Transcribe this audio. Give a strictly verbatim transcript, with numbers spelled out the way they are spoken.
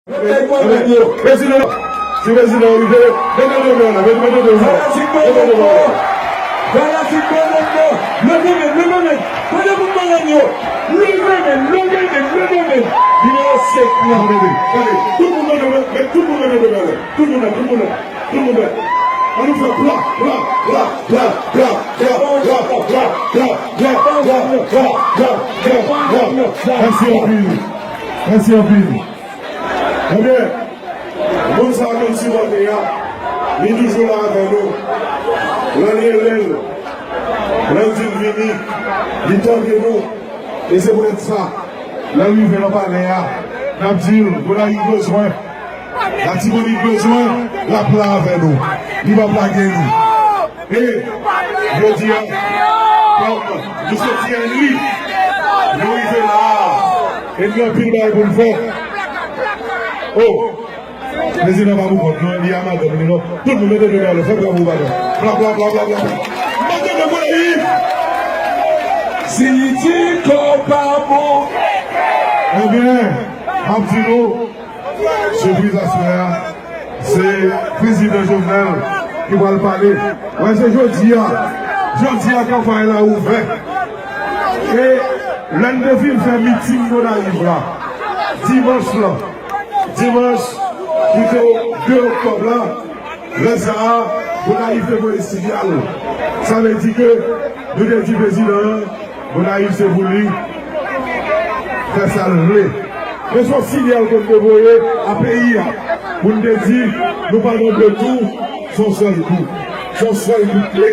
Prezidan, si prezidan rive, mete de men la, mete, mete de men la. Fanatik Bòlòm nan, fanatik Bòlòm nan, leve men, leve men, kote pou malann yo, leve men, leve men, leve men, nimewo senk nan. Tande, tande, tout moun leve men, tout moun leve men, tout moun, tout moun, tout moun, an nou fè pla, pla, pla. Mèsi anpil, mèsi anpil. Ebyen, moun sa a nou sipòte a, li toujou la avè nou. Lè l rele l, lè l di l vini, li tande nou. E se poutèt sa, lè l rive nan palè a, n ap di l, Gonayiv bezwen, Latibonit bezwen, l ap la avè nou. Li p ap lage nou. E jodi a, kòm nou soti an li, nou rive la a, e gen anpil bagay pou n fè. O, prezidan pa pou kont non, li a madanm li non. Tout moun mete men anlè, fè bravo pou madanm. Bla, bla, bla, bla, bla. Madanm nan Gonayiv. Si li di kò w pa bon. Ebyen, m ap di nou, sipriz aswè a, se prezidan Jovenel ki pral pale. Wè, se jodi a. Jodi a, kanpay la ouvè. E lè n te fin fè miting Gonayiv la, dimanch lan, dimanch ki te de oktòb la, lè sa a, Gonayiv te voye sinyal. Sa vle di ke nou te di prezidan an, Gonayiv se pou li fè sa l vle. Men se yon sinyal ke n te voye a peyi a. Pou n te di, nou pa nan de tou, se yon sèl tou. Se yon sèl tou.